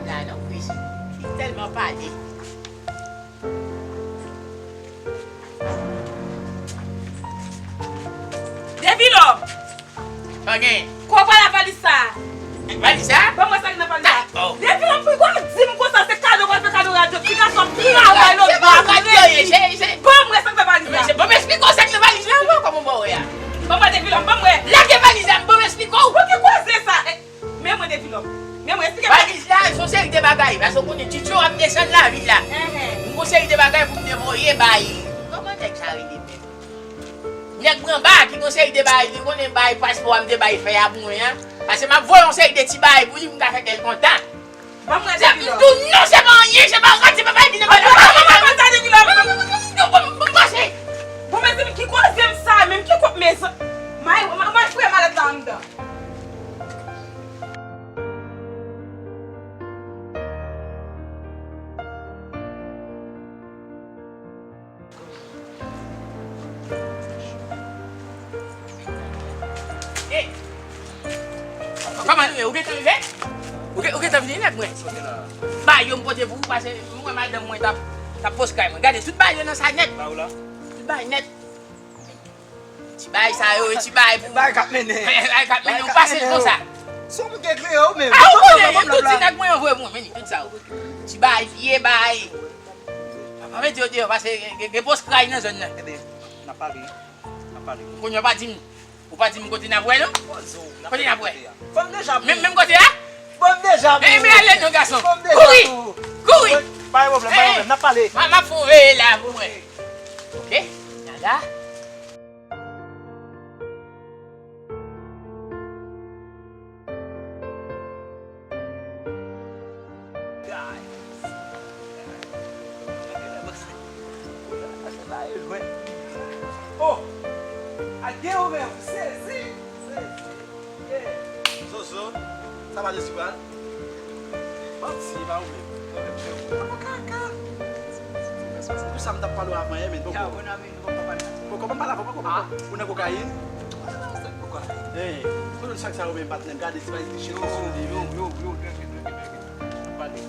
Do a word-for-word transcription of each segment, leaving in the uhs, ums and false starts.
La non, Chris. Li tèlman pale. Devilòm! Pa gen. Kò pa la valiz sa? Valiz sa? Ban mwen sa ki nan valiz sa. Oh. Devilòm, pou w di m konsa, se kado, w al fè kado radyo. Ti gason, travay lòt bò. Se pa radyo, ye, se, se. Ban mwen sa ki nan valiz la. Bon, m esplike w sa ki nan valiz la, ankò, kòman w wè a? Ban mwen Devilòm, ban mwen. Lage valiz la, bon, m esplike w. Bon, ki koze sa? Men mwen Devilòm. Men mwen, esplike mwen. Valiz la, se yon seri de bagay. Paske w konnen, Tchitcho ap desann lavil la. Enhen. M gon seri de bagay pou m te voye ba li. Kòman nèg sa rele menm? Nèg Branba ki gon seri de bagay, li konnen bay paspò a m te bay fè a pou mwen an. Paske m ap voye yon seri de ti bagay pou li, pou m ka fè kè l kontan. Ban mwen Devilòm. Di non, se pa anyen, se pa rad, se pa bagay ki nan bagay. Ban mwen sa Devilòm. Bon, mezanmi, ki koze m sa menm, ki ko-, mezanmi. May, may, may, frè malad la anndan. Ey! Kòman nou ye? Ou gentan rive? Ou gen-, ou gentan vini nèg mwen? Ba yo m pote pou ou, paske mwen madanm mwen t ap, t ap post kay mwen. Gade, tout ba yo nan sa nèt. Ba ou la? Tout ba yo nèt. Ti bagay sa yo, ti bagay pou. Bagay k ap mennen. Bagay k ap mennen, ou pase konsa. Se ou ki eklere ou menm. Ah, ou konnen, tout ti nèg mwen yo voye pou mwen, men tout sa yo. Ti bagay, vye bagay. Pa mete yo deyò, paske gen, gen, gen pòs kray nan zòn nan. Ebyen, n ap pale, n ap pale. Kounye a w pa di m, ou pa di m kote n ap wè, non? Kote n ap wè? Menm, menm kote a? Bon, m deja pou ou. Men, men ale non, gason. Bon, m deja pou ou. Kouri! Kouri! Pa gen pwoblèm, pa gen pwoblèm. N ap pale. M a, m ap fè yon veye la pou mwen. Ok, nada. Oh! Ak gen ou menm, sezi! Sezi! Yeah! Zozo, sa pa de sou bal? Manti, pa ou menm. Ou kaka! Pou sa m t ap pale w avan yè, men poko. Poko, ban m pale avan, poko, poko. Ou nan kokayin? Ey, kote w sòti sa ou menm, patnè? Gade, se pa li ki chete sou li, yo, yo, yo, yo, yo, yo, yo, yo. Pale.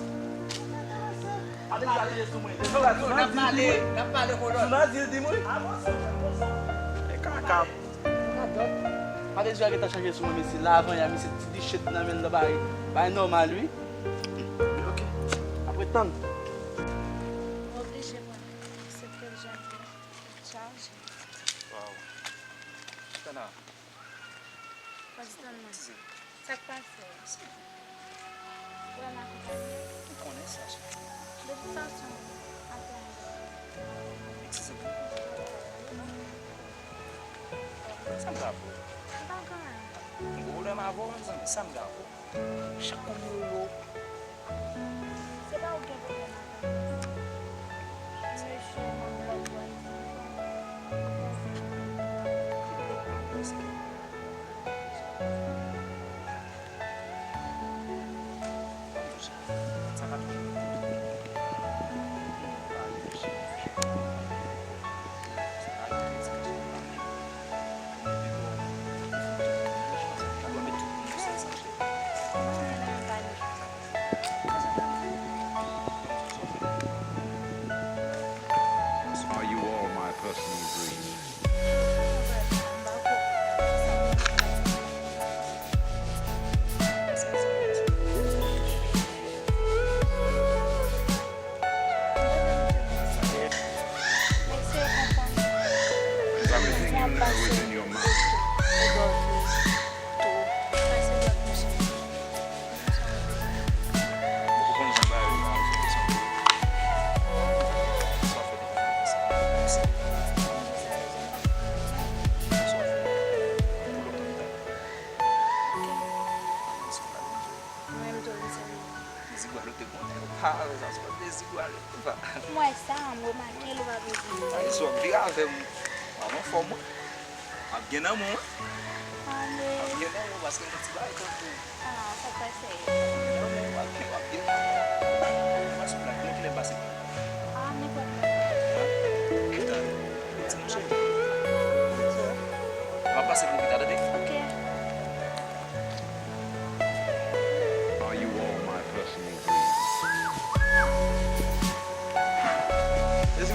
Pale, pale sou mwen. Jounal di l di mwen. Jounal di l di mwen. E kaka. Madan Dye a gentan chanje sou mwen, mesye. La, avan yè, misye ti di chet nan men l, bay, bay nòmal, wi. Ok. Apre, tann. Mwen oblije pran se kel jan de chaje. Waw. Chita la. Pas tann mwen. Sa k pase? Wè m akonpanye. Ou konnen sa, cheri. De tout fason, apre m. Eskize m. Sa m ka fè? M pa gen anyen. M gen pwoblèm avè w, mezanmi. Sa m ka fè? Chak moun yo yo. Se pa ou gen pwoblèm avè m. Mesye, m ap lòt bò isit. Are you all my personal dreams? Everything you know is in your mind. Mwen menm tou, wi, sèlman. Mizik Gwadloup te konnen, ou pa wè sa, se pa mizik Gwadloup, ou pa. M wè sa, m remake l, ou pa bezwen. Ay, sou ap vire avè m. Ou anfòm, wi. W ap gen nan men w, wi. Anmwey. W ap gen nan men w, paske m gen ti bagay tankou. Ah, sa pase. W ap gen nan men w, w ap gen, w ap gen nan men w. Ou pa sou blak, non, kilè m pase pou ou? Ah, nenpòt lè. Hein? Ki tan? Ti mouche. M ap pase pou ou pita, tande? Ok. Are you all my personal dreams?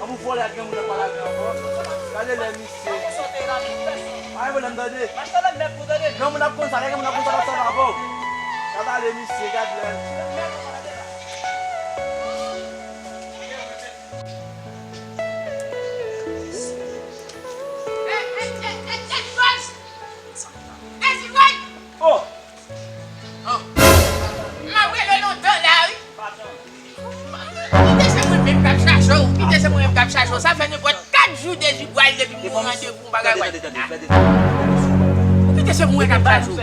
An pou vòlè ak gen moun nan pale avè ankò. Gade lè misye. Pa gen pwoblèm tande. Non, moun ap konn sa, lè gen moun ap konn sa, sa va bon. Gade ale misye, gade lè. Oh! M ap rele lontan la wi. Kite se mwen menm k ap chache w. Kite se mwen menm k ap chache w. Sa fè nenpòt kat jou Dezi pral depi m pran randevou m pa ka wè. Ou kite se mwen k ap chache w.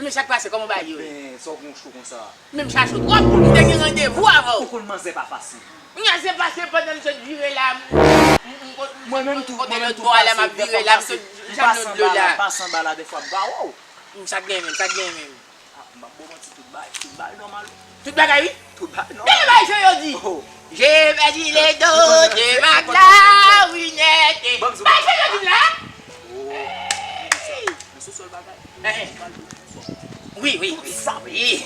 Men sa k pase, kòman w ba yo? Menm chache w twòp, m te gen randevou avè w. Ou konn manzè pa fasil. Manzè pase pandan m sot vire la. Mwen menm tou, mwen menm tou, kote lòt bò a la m ap vire la, m sot jan lòt bò la. M pase anba la, m pase anba la, dèfwa m pa wè w. Sa k gen menm, sa k gen menm. Ah, m ap ba w manti, tout bagay, tout bagay nòmal wi. Tout bagay wi. Tout bagay nòmal. Gade bagay sa yo di. Oh. Je pèdi le do, je ma klarinèt. Bagay sa yo di la. Oh. Hey. Wi, wi, wi. Tout sa wi.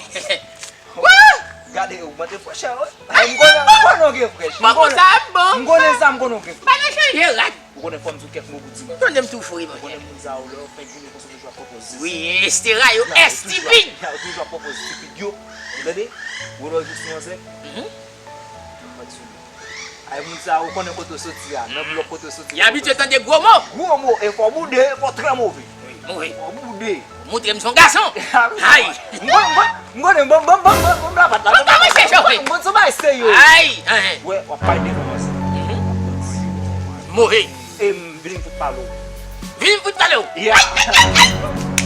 Wouh! Gade yo, mwen te frechè wi. M konnen, m konnen w gen frèch. M konnen sa, m konnen w gen frèch. Bagay chanje rad. Ou konnen fò m di w kèk mo pou di m. Ou konnen m tou fre, monchè. Ou konnen moun sa yo, lè yo fèk vini konsa, toujou ap pwopoze. Wi, estera yo estipid. Yo toujou ap pwopoze estipid yo. Ou tande? Ou wè lè w jis manzè. Mhm. Ou pa di sou li. Ay, moun sa, ou konnen kote w soti a, nan blòk kote w soti a. Y abitye tande gwo mo. Gwo mo, e fò boude, e fò trè move. Wi, move. Fò boude. Montre m son gason. Ay! M konnen, m konnen, m konnen, bon, bon, bon, bon, bon, lapat la. Bon, bon, mesye chofe. M konnen son bagay serye. Ay! Wè, w ap pale devan manzè. Move. E m vini m fout pale w. Vini m fout pale w. Yeah.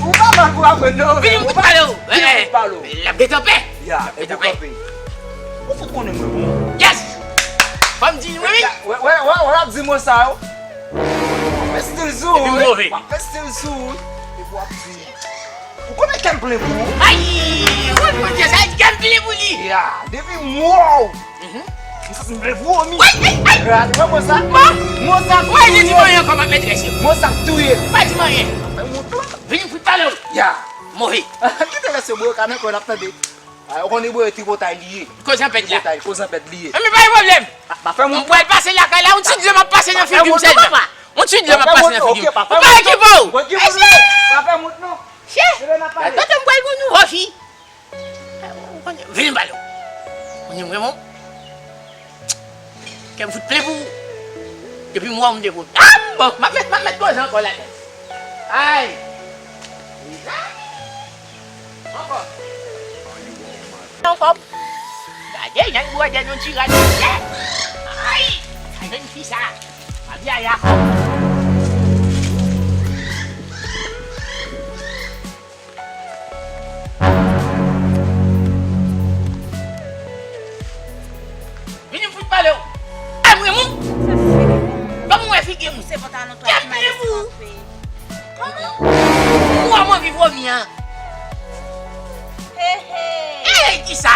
Ou pa mal pou aprann non. Vini m fout pale w. Vini m fout pale w. L ap gentan pè. Yeah, e pou kanpe. Ou fout konnen mwen bon. Yes! Fò m di nou wi. Wè, wè, wè, wè, w ap di mo sa yo. Fè stil sou ou wi. W ap fè stil sou ou wi. Epi w ap di. Ou konnen kè m plen pou ou? Ay! Ou konn Bondye sa, kè m plen pou li. Ya, depi m wè w, m santi m vle vomi. Ay, ay, ay! Ya, ou wè mo sa? Mo sa k touye. Ou pa di m anyen ankò, m ap metrese. Mo sa k touye. Ou pa di m anyen. Fè m wont la. Vini m fout pale w. Ya. Move. Kite lè se bwe yo ka nan kò n ap tande. Ay, ou konnen bwe yo tripotay li ye. Koze anpèt la. Tripotay, koze anpèt li ye. Enben pa gen pwoblèm. Pa fè m wont non. M pral pase lakay la, yon ti dlo m ap pase nan figi m sèlman. Yon ti dlo m ap pase nan figi m. Ou pa okipe w. Mesye! Pa fè m wont non. Chè! Tande m pral pou nouvo fi. Vini m pale w. Ou renmen w. Kè m fout plen pou ou. Depi m wè w m devot. Ah, bon, m ap met, m ap met koze ankò ladan. Ay. Mezanmi. Ankò. Ankò. Gade jan l bwè dèyè yon ti rad. Ay. Sa jèn fi sa. Mabye a yakò. Vini m fout pale w. Ay mwen moun. Kòman w wè figi m? Kèm plen pou ou. Kòman? Ou wè m anvi vomi an. Hey, kisa?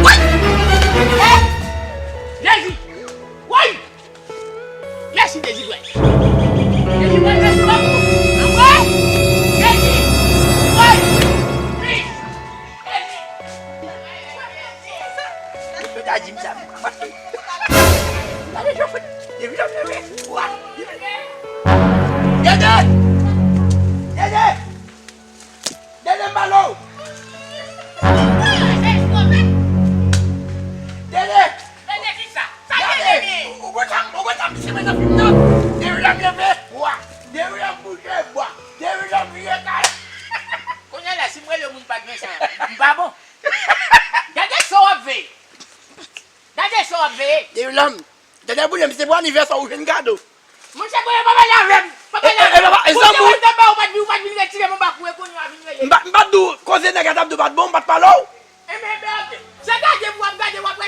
Woy! Hey! Jezi! Woy! Mèsi Dezidwèl. Dezidwèl, mèsi bokou. Anmwey! Jezi! Woy! Wi! Jezi! Yo ta di m sa, m pa konnen. Gade Jofre, depi Jofre vre. Wa! Dede! Dede! Dede, m pale w! Dede! Dede, kisa? Sa Dede! Ou, ou kontan, ou kontan ki semen nan fim nan? Dede, lè m leve, bwa! Dede, lè m bouche, bwa! Dede, lè m vire kay! Kounye a la, si m rele moun pa gen sa, m pa bon. Gade sa w ap veye! Gade sa w ap veye! Dede, lè m Dede boule m, se pou anivèsè ou jwenn kado. Monchè, boule pa pale avè m. Pa pale avè m. E, e, e, e, zanmi w. Ou te ba ou pa t vin, ou pa t vin retire m anba kou e kounye a vin rele. M pa, m pa t di w koze nèg la t ap di w pa t bon, m pa t pale w. Enben, enben, oke. Se gade pou w ap gade, w ap wè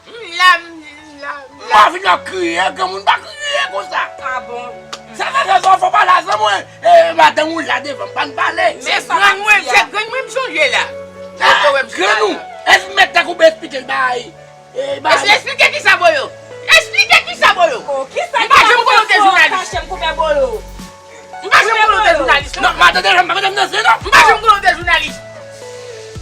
M la, m la, m la. M pa vin ap kriye, granmoun pa kriye konsa. Ah bon? Sa fè fè sa w fò pale a zanmi w, e, madanm ou la devan m, pa n pale. Se grann mwen, se grann mwen m sonje la. Kote w wè m sou la? Grann ou? Èske mèt tèk ou byen esplike l bay? E, bay. Èske esplike kisa, Bolo? Esplike kisa, Bolo? Oh, kisa? M pa janm konnen w te jounalis. Kache m, koupe Bolo. M pa janm konnen w te jounalis, non. Non, madanm, madanm nan se non. M pa janm konnen w te jounalis.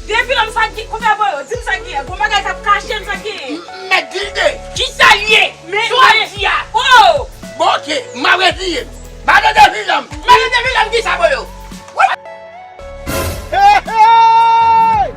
Depi lòm sa ki, koupe Bolo, di m sa ki ye. Gon bagay k ap kache m sa ki ye. M mèt di l de. Kisa l ye? Men, sa w ap di a? Oh! Bon, ok, m ap reziye m. Madan de vilòm. Madan de vilòm, kisa, Bolo? Hey, hey!